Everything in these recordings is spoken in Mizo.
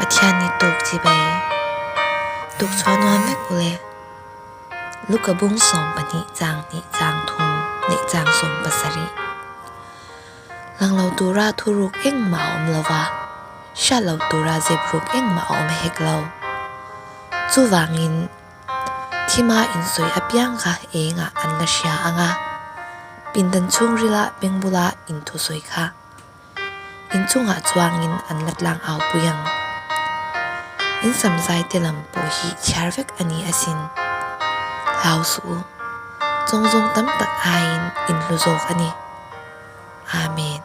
Pathian ni tuk chibai. Tuk chhuah nuam vek ule. Luka bung 12 chang hnih chang thum leh chang 70. Lang lo tura thuruk engmah a awm lo va, hriat lo tura zep ruk engmah a awm hek lo. Chuvangin thima insawi apiang kha engah an la hria ang a, pindan chhungrila beng bula inthusawi kha inchungah chuangin an la tlang au pui ang. In samzai te lam pawh hi chhiar vek a ni asin. Hlau suh u, chawngzawng tam tak aiin in hlu zawk a ni. Amen.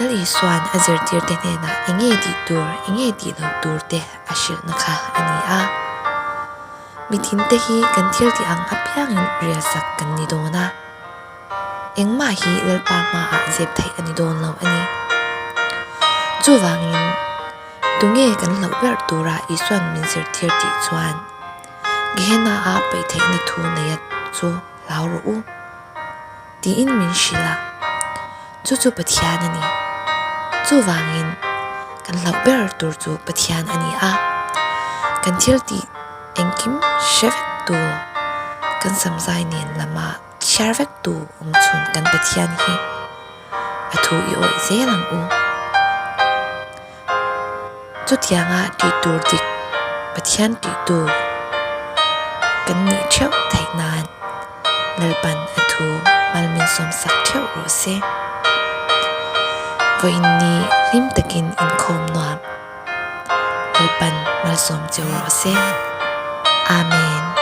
Lal Isua'n a zirtirte hnenah eng nge tih tur, eng nge tih loh tur te a hrilhna kha a ni a. Mithinte hi kan thil tih ang apiangin rialsak kan ni dawn a. Engmah hi Lalpa hmaah zep theih a ni dawn lo a ni. Chuvangin, tunge kan hlauh ber tura Isua'n min zirtir tih chuan Gehenna-a paih theihna thu neia chu hlau rawh u tiin min hrilh a, chu chu Pathian a ni. Chuvangin, kan hlauh ber tur chu Pathian a ni a, kan thil tih engkim hre vek tu, kan samzai nen lama chhiar vek tu awm chhun kan Pathian hi a thu i awih zel ang u. Chutianga tih tur dik Pathian tih tu kan nih theuh theih nan Lalpan a thu mal min sawmsak theuh rawh se. Vawiin ni hlim takin inkhawm nuam Lalpan malsawm cheu rawh se. Amen.